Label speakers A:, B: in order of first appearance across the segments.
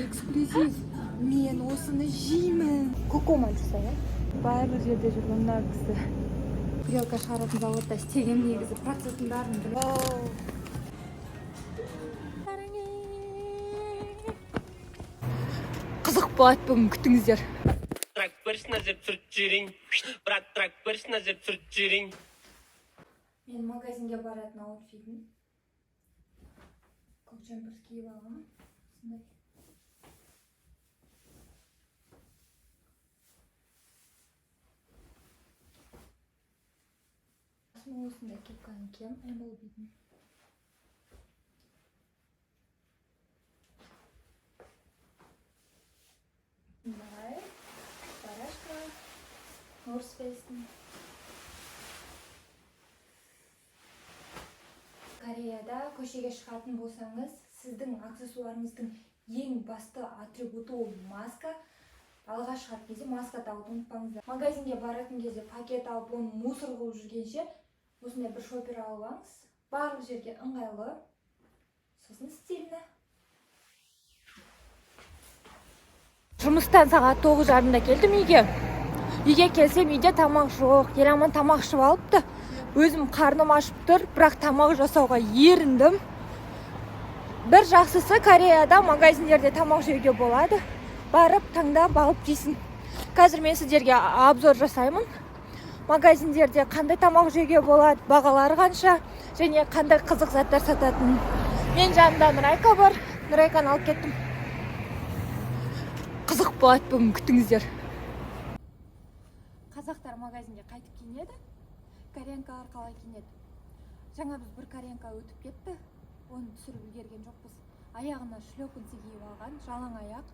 A: Эксклюзив. Мен осыны жеймін. Кокома жасай, иә? Барлық жерде жүр мына кісі. Грелка шығаратын заводта істеген, негізі процесстің бәрін білемін. Қызық болады бүгін, күтіңіздер.
B: Трак бір жеріп түсіріп жіберейін, брат, трак бір жеріп түсіріп жіберейін.
A: Мен магазинге баратын аутфитім. Көк джемпер киіп алғанмын. Осындай. Сосын осындай кепканы киемін, MLB-дің. Мындай барашка North Face'тің. Кореяда көшеге шығатын болсаңыз, сіздің аксессуарыңыздың ең басты атрибуты ол маска. Далаға шығатын кезде маска тағуды ұмытпаңыздар. Магазинге баратын кезде пакет алып, оны мусор қылып жүргенше, осындай бір шопер алып алыңыз. Барлық жерге ыңғайлы, сосын стильно. Жұмыстан сағат 9:30-да келдім үйге. Үйге келсем, үйде тамақ жоқ. Еламан тамақ ішіп алыпты. Өзім қарным ашып тұр, бірақ тамақ жасауға еріндім. Бір жақсысы, Кореяда магазиндерде тамақ жеуге болады. Барып таңдап алып жейсің. Қазір мен сіздерге обзор жасаймын. Магазиндерде қандай тамақ жеуге болады, бағалары қанша және қандай қызық заттар сататын. Мен жанымда Нұрайка бар. Нұрайканы алып кеттім. Қызық болады бүгін, күтіңіздер. Қазақтар магазинге қайтып киінеді, кореянкалар қалай киінеді? Жаңа біз бір кореянка өтіп кетті, оны түсіріп үлгерген жоқпыз. Аяғына шлепанцы киіп алған, жалаң аяқ,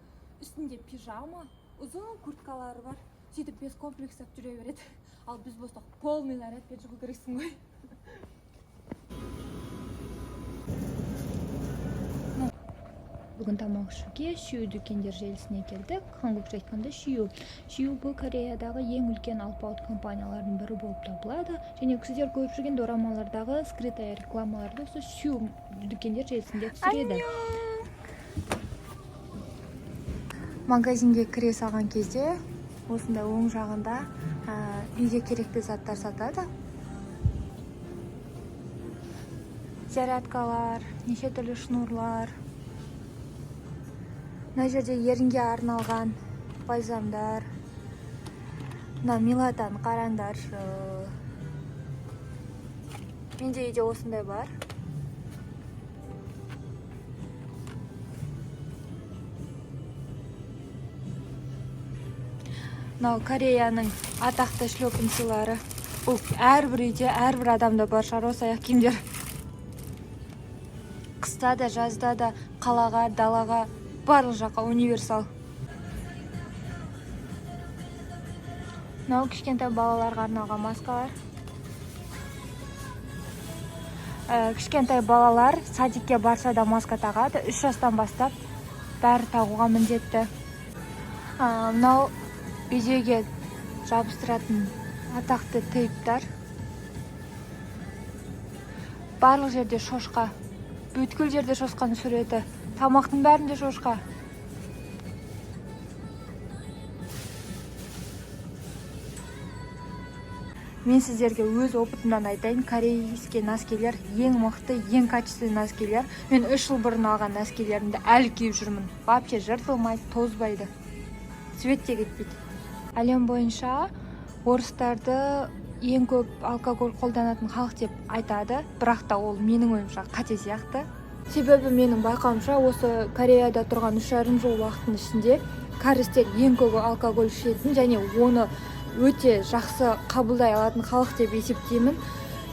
A: үстінде пижама, ұзын курткалары бар. Сөйтіп без комплексов жүре береді. Ал біз болсақ, полный нарядпен шығу керексің ғой. Бүгін тамақ ішуге Шю дүкендер желісіне келдік. Хангукша айтқанда, Шю. Шю бұл Кореядағы ең үлкен алпауыт компаниялардың бірі болып табылады. Және сіздер көріп жүрген дорамалардағы скрытая рекламаларды осы Шю дүкендер желісінде түсіреді. Магазинге кіре салған кезде осындай оң жағында үйге керекті заттар сатады. Зарядкалар, неше түрлі шнурлар. Мына жерде ерінге арналған бальзамдар. Мына милотаны қараңдаршы. Менде үйде осындай бар. Мынау Кореяның атақты шлепанцылары. Бұл әрбір үйде, әрбір адамда бар шығар осы аяқ киімдер. Қыста да, жазда да, қалаға, далаға, барлық жаққа универсал. Мынау кішкентай балаларға арналған маскалар. Кішкентай балалар садикке барса да маска тағады. 3 жастан бастап бәрі тағуға міндетті. Мынау үйдегі жабыстыратын атақты тейптар. Барлық жерде шошқа. Бүткіл жерде шошқаның суреті. Тамақтың бәрінде шошқа. Мен сіздерге өз опытымнан айтайын, корейский носкилер ең мықты, ең качественный носкилер. Мен 3 жыл бұрын алған носкилерімді әлі киіп жүрмін. Вообще жыртылмайды, тозбайды. Цвет те кетпейді. Әлем бойынша орыстарды ең көп алкоголь қолданатын халық деп айтады, бірақ та ол менің ойымша қате сияқты. Себебі менің байқауымша, осы Кореяда тұрған 3,5 жыл уақыттың ішінде кәрістер ең көп алкоголь ішетін және оны өте жақсы қабылдай алатын халық деп есептеймін.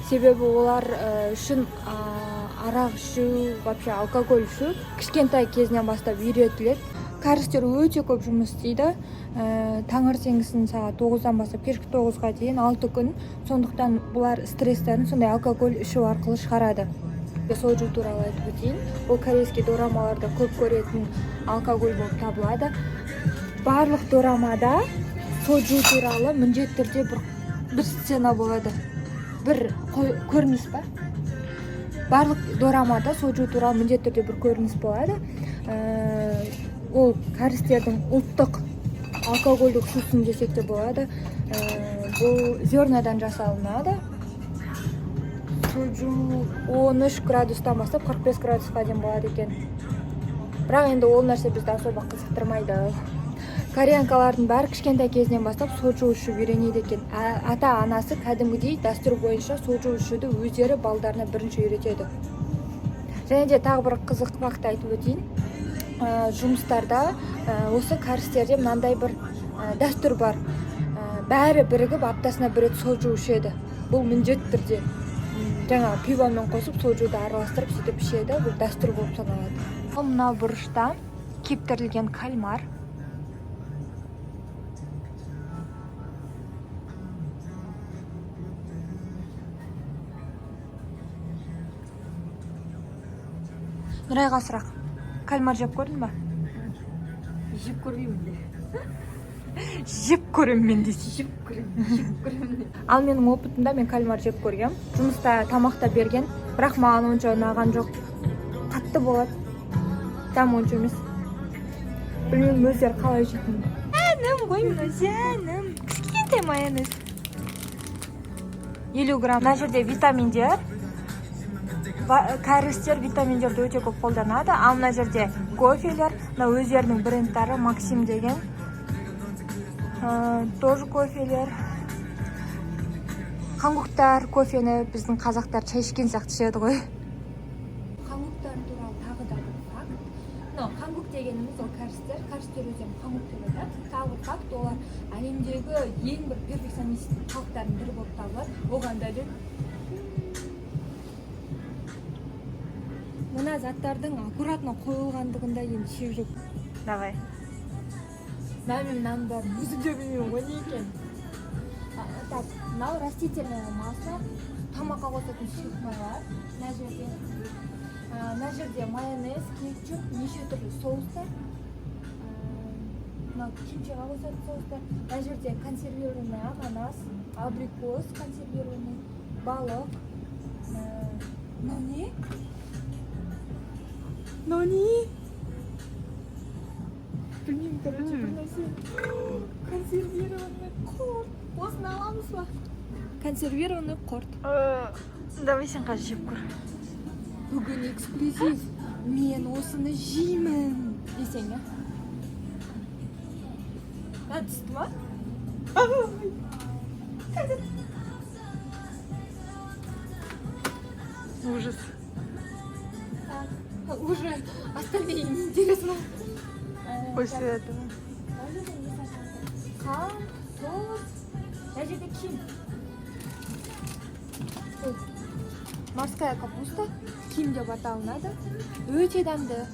A: Себебі олар үшін арақ ішу, вообще алкоголь ішу кішкентай кезінен бастап үйретіледі. Кәрістер өте көп жұмыс істейді. Таңертеңгісін сағат 9-дан бастап кешкі 9-ға дейін, 6 күн. Сондықтан бұлар стрестерін сондай алкоголь ішу арқылы шығарады. Соджу туралы айтып өтейін. Бұл корейский дорамаларда көп көретін алкоголь болып табылады. Барлық дорамада соджу туралы міндетті түрде бір сцена болады, бір көрініс па. Барлық дорамада соджу туралы міндетті түрде бір көрініс болады. Ол кәрістердің ұлттық алкогольдік сусын десек те болады. Бұл зернадан жасалынады. Соджу 13 градустан бастап 45 градусқа дейін болады екен. Бірақ енді ол нәрсе бізді особо қызықтырмайды. Кореянкалардың бәрі кішкентай кезінен бастап соджу ішіп үйренеді екен. Ата анасы кәдімгідей дәстүр бойынша соджу ішуді өздері балдарына бірінші үйретеді. Және де тағы бір қызық факт айтып өтейін. Жұмыстарда осы кәрістерде мынандай бір дәстүр бар. Бәрі бірігіп аптасына бір рет соджу ішеді. Бұл міндетті түрде. Жаңағы пивомен қосып соджуды араластырып сөйтіп ішеді. Бұл дәстүр болып саналады. Ал мынау бұрышта кептірілген кальмар. Нұрайға сұрақ. Кальмар жеп көрдің ба?
C: Жеп көрмеймін де.
A: Жеп көремін мен дейсің.
C: Жеп көремін, жеп көремін.
A: Ал менің опытымда мен кальмар жеп көргем. Жұмыста тамақта берген, бірақ маған онша ұнаған жоқ. Қатты болады. Дәмі онша емес. Білмеймін өздері қалай жейтінін. Жаным ғой мынау, жаным. Кішкентай майонез. 50 грамм. Мына жерде витаминдер. Кәрістер витаминдерді өте көп қолданады. Ал мына жерде кофелер, мына өздерінің брендтары Максим деген. Тоже кофелер. Хангуктар кофені біздің қазақтар шай ішкен сияқты ішеді ғой. Хангуктар туралы тағы да бір факт. Мынау хангук дегеніміз ол кәрістер. Кәрістер өздерін хангук деп айтады. Тағы бір факт, олар әлемдегі ең бір перфекционист халықтардың бірі болып табылады. Оған дәлел мына заттардың аккуратно қойылғандығында енді шек жоқ.
C: Давай.
A: Мына мен мынаның бәрін өзім де білмеймін ғой не екенін. Так, мынау растительное масло, тамаққа қосатын сұйық майлар. Мына жерде, мына жерде майонез, кетчуп, неше түрлі соустар. Мынау кимчиға қосатын соустар. Мына жерде консервированный ананас, абрикос консервированный, балық. Мынау не? Мынау не? Білмеймін, короче, бір нәрсе. Консервированный құрт. Осыны аламыз ба? Консервированный құрт.
C: Давай сен қазір жеп көр.
A: Бүгін эксклюзив. Мен осыны жеймін десең, иә? А, түсті ма?
C: Ужас.
A: Так, уже остальные неинтересно.
C: После
A: Так,
C: этого.
A: мына жерде не сатылады? Қант, тұз. Мына жерде ким. Ой, морская капуста, ким деп аталынады. Өте дәмді.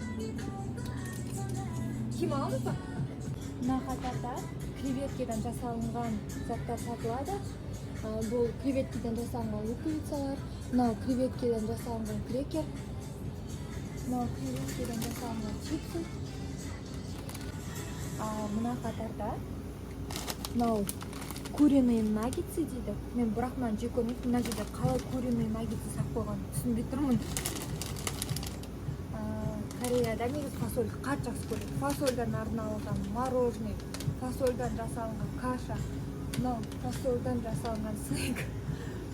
A: Ким аламыз ба? Мына қатарда креветкадан жасалынған заттар сатылады. Бұл креветкадан жасалынған луковицалар, мынау креветкадан жасалынған крекер, мынау креветкадан жасалынған чипсы. Мына қатарда мынау куриные наггетсы дейді. Мен бірақ мынаны жек көрмеймін. Мына жерде қалай куриные наггетсы салып қойғанын түсінбей тұрмын. Кореяда негізі фасоль қатты жақсы көреді. Фасольдан арналған мороженое, фасольдан жасалынған каша, мынау фасольдан жасалынған снэк.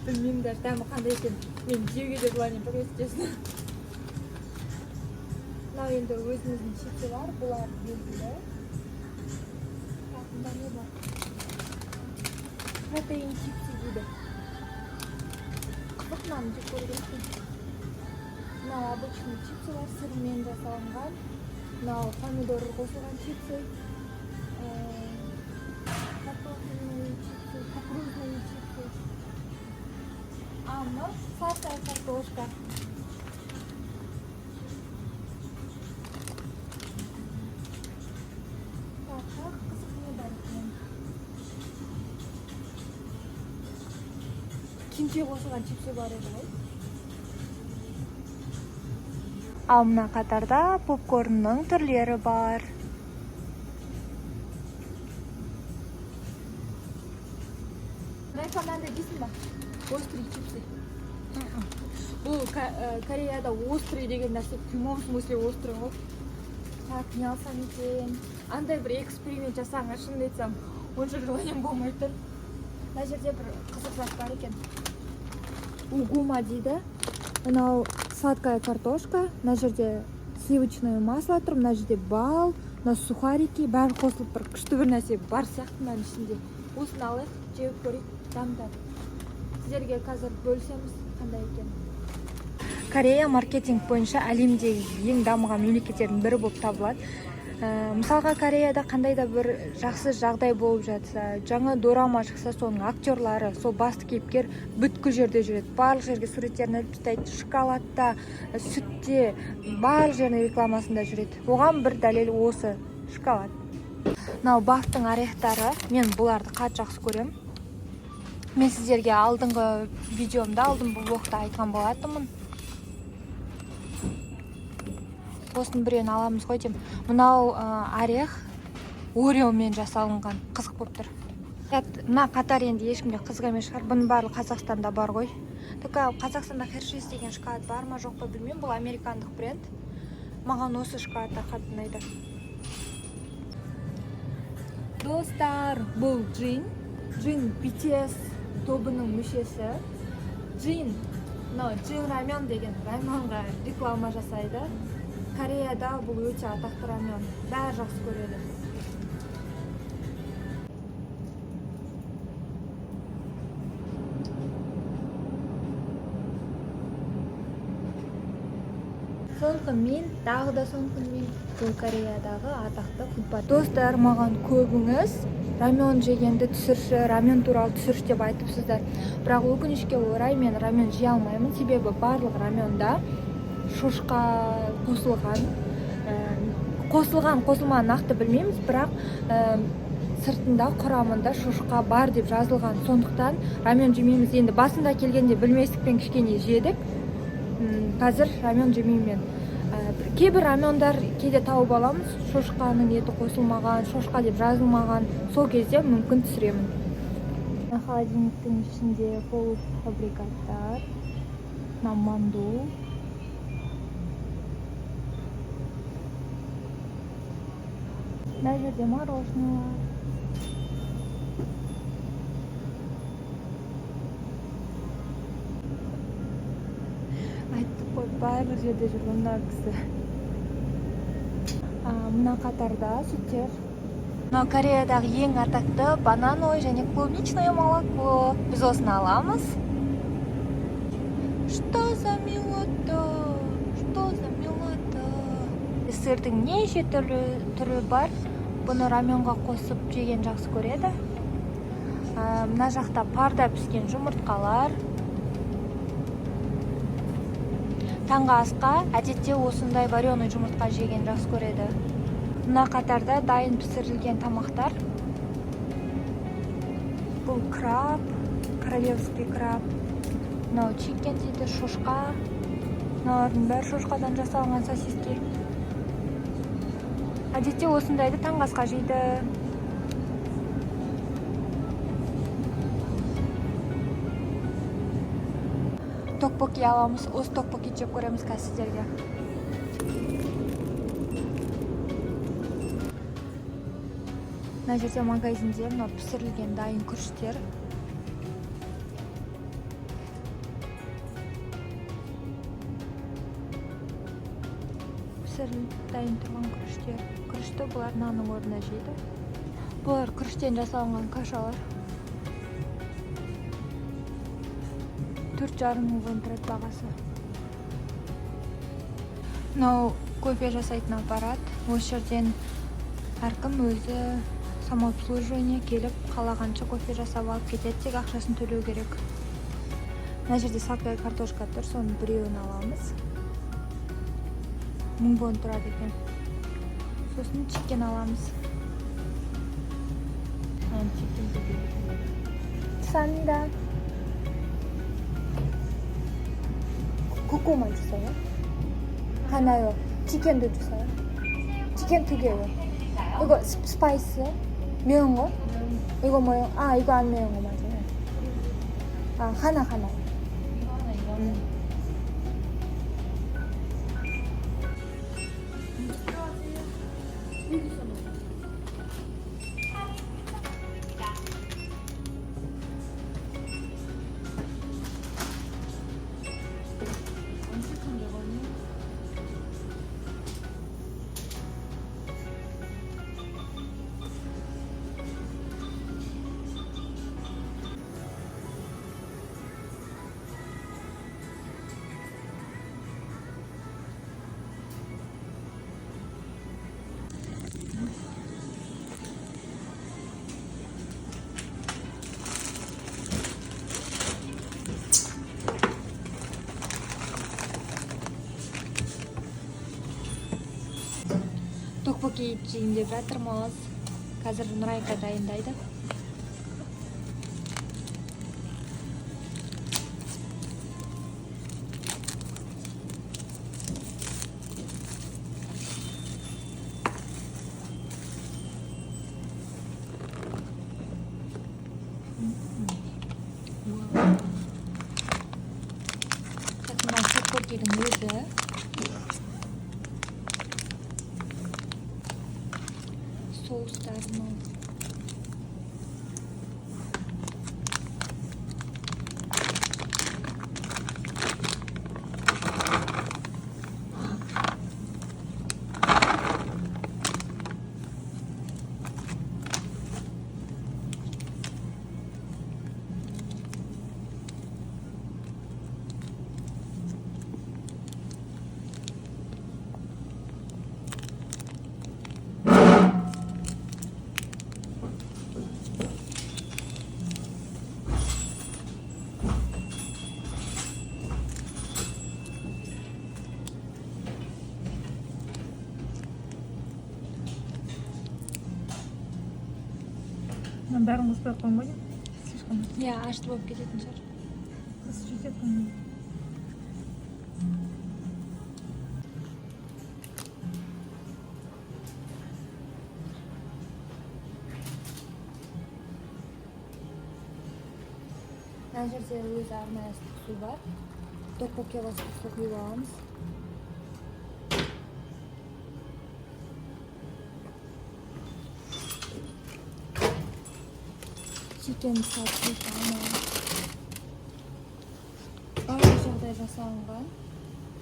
A: Білмеймін даже дәмі қандай екенін. Мен жеуге де желание жоқ, если честно. Мынау енді өзіміздің чипсылар, бұлар белгілі. Так, мында не бар? Протеин чипсы дейді. Қызық, мынаны жеп көру керек екен. Мынау обычный чипсылар, сырмен жасалынған. Мынау помидор қосылған чипсы. Картофельные чипсы, кукурузные чипсы. А мынау сладкая картошка. Так, тағы қызық не бар екен? Кимчи қосылған чипсы бар еді ғой. Ал мына қатарда попкорнның түрлері бар. Нұрайка, мынандай жейсің ба? Острый чипсы. Бұл Кореяда острый деген нәрсе в прямом смысле острый ғой. Так, не алсам екен? Андай бір эксперимент жасағанға, шынымды айтсам, онша желанием болмай тұр. Мына жерде бір қызық зат бар екен, угума дейді. Мынау сладкая картошка, мына жерде сливочное масло тұр, мына жерде бал, мына сухарики, бәрі қосылып бір күшті бір нәрсе бар сияқты мынаның ішінде. Осыны алайық, жеп көрейік, дәм. Сіздерге қазір бөлісеміз қандай екен. Корея маркетинг бойынша әлемдегі ең дамыған мемлекеттердің бірі болып табылады. Мысалға, Кореяда қандай да бір жақсы жағдай болып жатса, жаңа дорама шықса, соның актерлары, сол басты кейіпкер бүткіл жерде жүреді, барлық жерге суреттерін іліп тастайды, шоколадта, сүтте, барлық жердің рекламасында жүреді. Оған бір дәлел осы шоколад. Мынау Бафтың орехтары, мен бұларды қатты жақсы көремін. Мен сіздерге алдыңғы видеомда, алдыңғы влогта айтқан болатынмын. Осының біреуін аламыз ғой деймін. Мынау орех Ореомен жасалынған, қызық болып тұр. Мына қатар енді ешкімге қызық емес шығар, бұның барлығы Қазақстанда бар ғой. Только Қазақстанда Хершис деген шоколад бар ма, жоқ па, білмеймін. Бұл американдық бренд. Маған осы шоколадтар қатты ұнайды. Достар, бұл Джин. Джин BTS тобының мүшесі. Джин мынау Джин рамен деген раменға реклама жасайды. Кореяда бұл өте атақты рамен, бәрі жақсы көреді. Сон Хын, тағы да Сон Хын Мин, бұл Кореядағы атақты футбол. Достар, маған көбіңіз рамен жегенді түсірші, рамен туралы түсірші деп айтыпсыздар. Бірақ өкінішке орай мен рамен жей алмаймын, себебі барлық раменда шошқа қосылған. Қосылған, қосылмағанын нақты білмейміз, бірақ сыртында, құрамында шошқа бар деп жазылған. Сондықтан рамен жемейміз. Енді басында келгенде білместікпен кішкене жедік. Қазір рамен жемеймін мен. Кейбір рамендар кейде тауып аламыз, шошқаның еті қосылмаған, шошқа деп жазылмаған, сол кезде мүмкін түсіремін. Холодильниктің ішінде полуфабрикаттар, мына манду. Мына жерде мороженое. Айттық қой, барлық жерде жүр ғой мына кісі. Мына қатарда сүттер. Мынау Кореядағы ең атақты банановое және клубничное молоко. Біз осыны аламыз. Что за милота? Что за милота? Сырдың неше түрлі түрі бар. Бұны раменға қосып жеген жақсы көреді. Мына жақта парда піскен жұмыртқалар. Таңғы асқа әдетте осындай вареный жұмыртқа жеген жақсы көреді. Мына қатарда дайын пісірілген тамақтар. Бұл краб, королевский краб. Мынау чикен дейді, шошқа. Мыналардың бәрі шошқадан жасалынған сосиски. Әдетте осындайды таңғы асқа жейді. Токпоки аламыз. Осы токпоки жеп көреміз қазір сіздерге. Мына жерде магазинде мынау пісірілген дайын күріштер. Пісіріліп дайын тұрған күріштер. Күрішті бұлар нанның орнына жейді. Бұлар күріштен жасалынған кашалар. 4,5 мың вон тұрады бағасы. Мынау кофе жасайтын аппарат. Осы жерден әркім өзі самообслуживание келіп қалағанша кофе жасап алып кетеді, тек ақшасын төлеу керек. Мына жерде сладкая картошка тұр, соның біреуін аламыз. 1000 вон тұрады екен. Сосын чикен аламыз. 감사합니다. 고구마 주세요. 하나요. 치킨도 주세요. 치킨 두 개요. 이거 spice? 매운 거? 이거 뭐요? 아, 이거 안 매운 거 맞아요. 아, 하나 하나. Токпокки жейін деп жатырмыз. Қазір Нұрайка дайындайды. Так, мынау токпоккидің өзі. Соустар мынау.
D: Мынаның бәрін қоспай ақ қояйын ба деймін. Слишком
A: Иә, ашты болып кететін шығар.
D: жетеді, по-моему.
A: Мына жерде өзі арнайы ыстық су бар. Токпоккиға ыстық су құйып аламыз. Чикен салып құйып аламыз. Барлық жағдай жасалынған.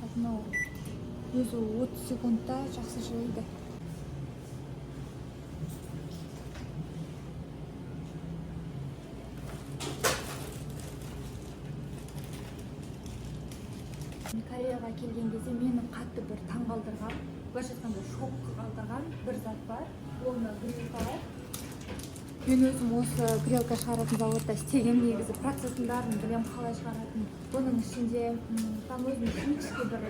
A: Так, мынау өзі 30 секундта жақсы жылиды. Кореяға келген кезде мені қатты бір таңғалдырған, былайша айтқанда, шок қалдырған бір зат бар. Ол мына грелкалар. Мен өзім осы грелка шығаратын заводта істегенмін. Негізі процесстің бәрін білемін, қалай шығаратынын. Бұның ішінде там өзінің химический бір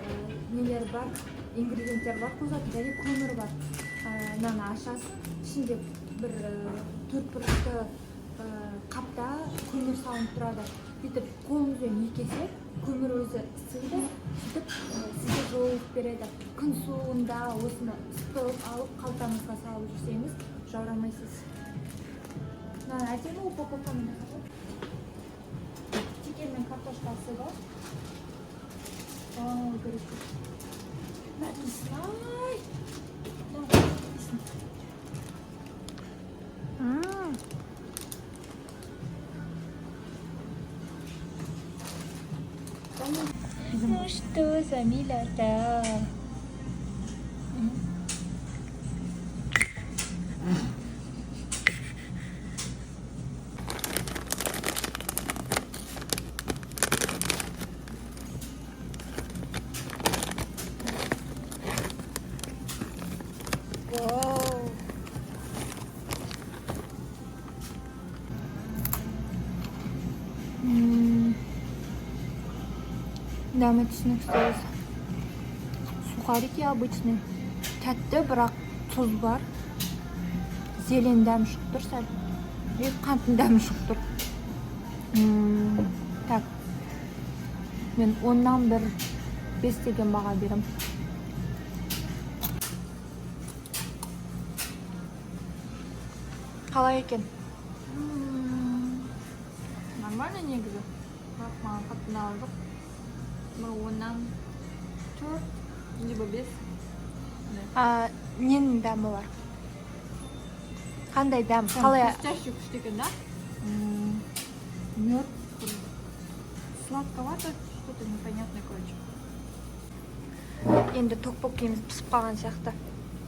A: нелері бар, ингредиенттер бар қосатын және көмір бар. Мынаны ашасың, ішінде бір төртбұрышты қапта көмір салынып тұрады. Бүйтіп қолымызбен үйкесек, көмір өзі ысиды, сөйтіп сізге жылулық береді. Күн суығында осыны ысытып алып, қалтаңызға салып жүрсеңіз, жаурамайсыз. Мына әдемі упаковкамен жасалған. Чикен мен картошкасы бар. Вау, горячо. Мына иісін, ай! Мына иісін. Ну что за милота? Вау. Дәмі түсініксіз. Сухарики обычный. Тәтті, бірақ тұз бар. Зелень дәмі шығып тұр сәл. И қанттың дәмі шығып тұр. Так. Мен 10-нан бір 5 деген баға беремін. Қалай екен?
C: Нормально негізі. Бірақ маған қатты ұнаған жоқ. Бір 4, либо 5.
A: А, ненің дәмі бар? Қандай дәм? Қалай?
C: Хрустящий күшті екен, да? Мед, сладковато, что-то непонятное, короче.
A: Енді токпоккиіміз пісіп қалған сияқты.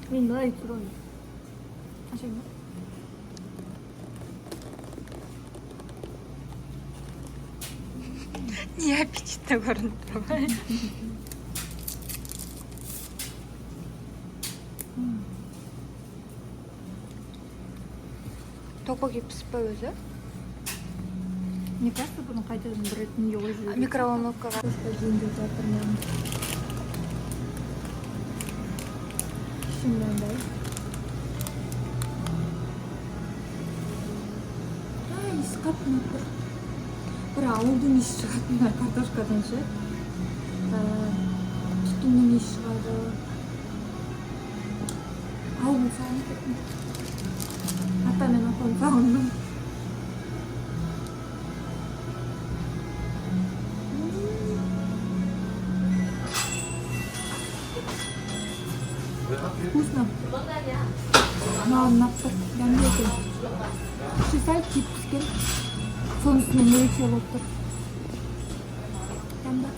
C: Мен былай түсіремін. Ашайын ба?
A: Не аппетитно көрініп тұр ғой. Токпокки пісіп па өзі?
C: Мне кажется, бұны қайтадан бір рет неге қойып жіберу керек.
A: Микроволновкаға жейін деп жатырмын. Іші мынандай.
C: Қатты ұнап тұр. Бір ауылдың иісі шығады мына картошкадан ше. Түтіннің иісі шығады. Ауылды сағынып кеттім. Ата мен апамды сағындым. Вкусно. Маған ұнап тұр. Дәмді екен. Іші сәл күйіп піскен. Сонысымен ерекше болып тұр. Дәмді.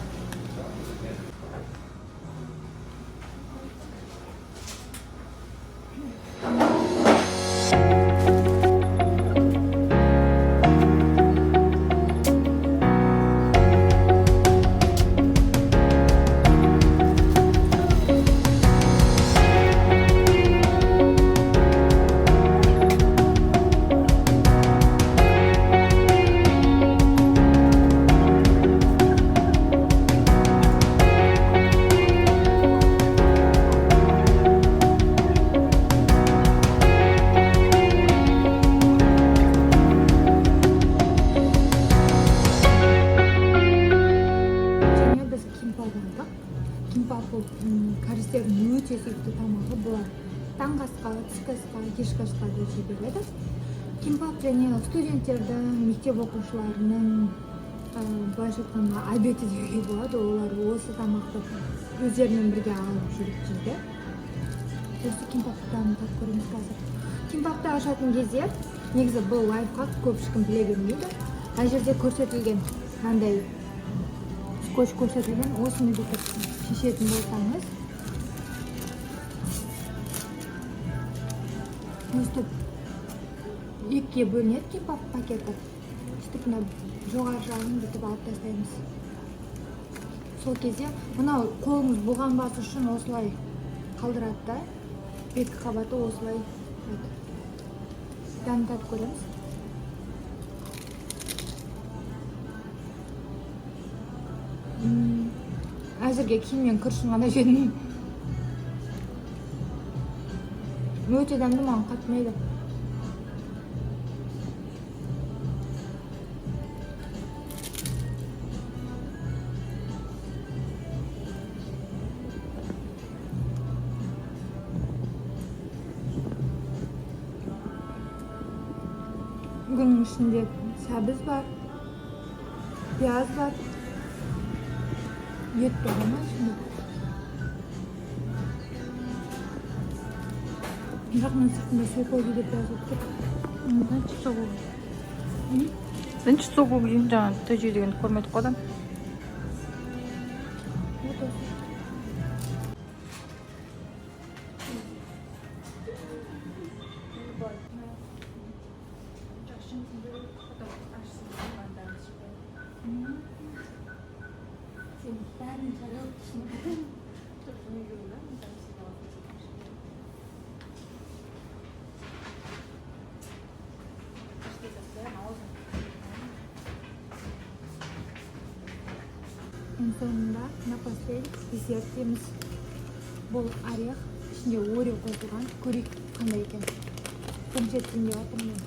C: Және біз кимпап алдық. Кимпап бұл кәрістердің өте сүйікті тамағы. Бұлар таңғы асқа, түскі асқа, кешкі асқа да жей береді. Кимпап және студенттердің, мектеп оқушыларының, былайша айтқанда, обеті деуге болады. Олар осы тамақты өздерімен бірге алып жүріп жейді. Осы кимпаптан татып көреміз қазір. Кимпапты ашатын кезде, негізі бұл лайфхак, көп ешкім біле бермейді. Мына жерде көрсетілген мынандай скотч көрсетілген, осыны бүйтіп шешетін болсаңыз, өстіп екіге бөлінеді кимпап пакеті. Сөйтіп мына жоғары жағын бүйтіп алып тастаймыз. Сол кезде мынау қолыңыз бұлғанбас үшін осылай қалдырады да, беткі қабаты осылай тұрады. Дәмін татып көреміз. Әзірге ким мен күрішін ғана жедім. Өте дәмді, маған қатты ұнайды. Бұның ішінде сәбіз бар, пияз бар, ет бар ма ішінде? Бірақ мына сыртында сойкоги деп жазылып тұр.
D: Значит, 소고기. Значит, 소고기 жаңа төже дегенді көрмедік қой адам.
C: Вот осы. Сен бәрін жаралып тұрсың. Ең соңында, напоследок, десерт дейміз. Бұл орех, ішінде Орео қосылған. Көрейік, қандай екен. Бірінші рет жейін деп жатырмын мен.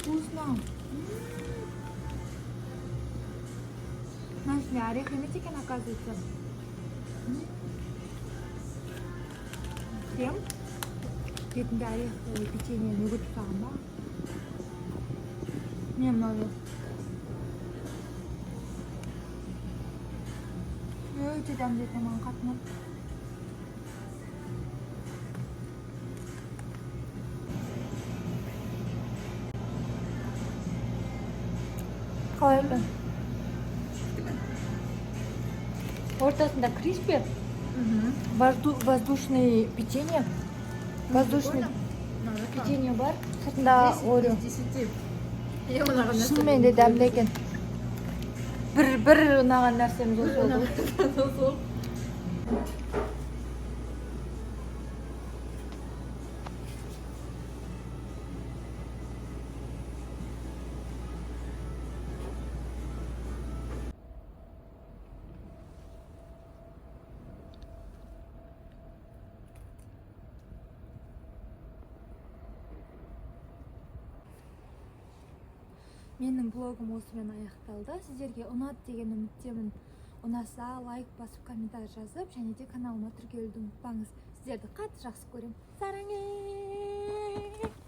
C: Вкусно. Мына ішінде орех емес екен, оказывается. Крем. Бетінде орех печенье үгітіп тастаған ба? Мен ұнады. Өте дәмді екен, маған қатты ұнады. Қалай екен? Ортасында crispy, воздушный печенье, воздушный печенье бар, сыртында Орео. Шынымен де дәмді екен. Бір ұнаған нәрсеміз осы болды. Менің блогым осымен аяқталды. Сіздерге ұнады деген үміттемін. Ұнаса, лайк басып, комментарий жазып және де каналыма тіркелуді ұмытпаңыз. Сіздерді қатты жақсы көремін. Сараңе!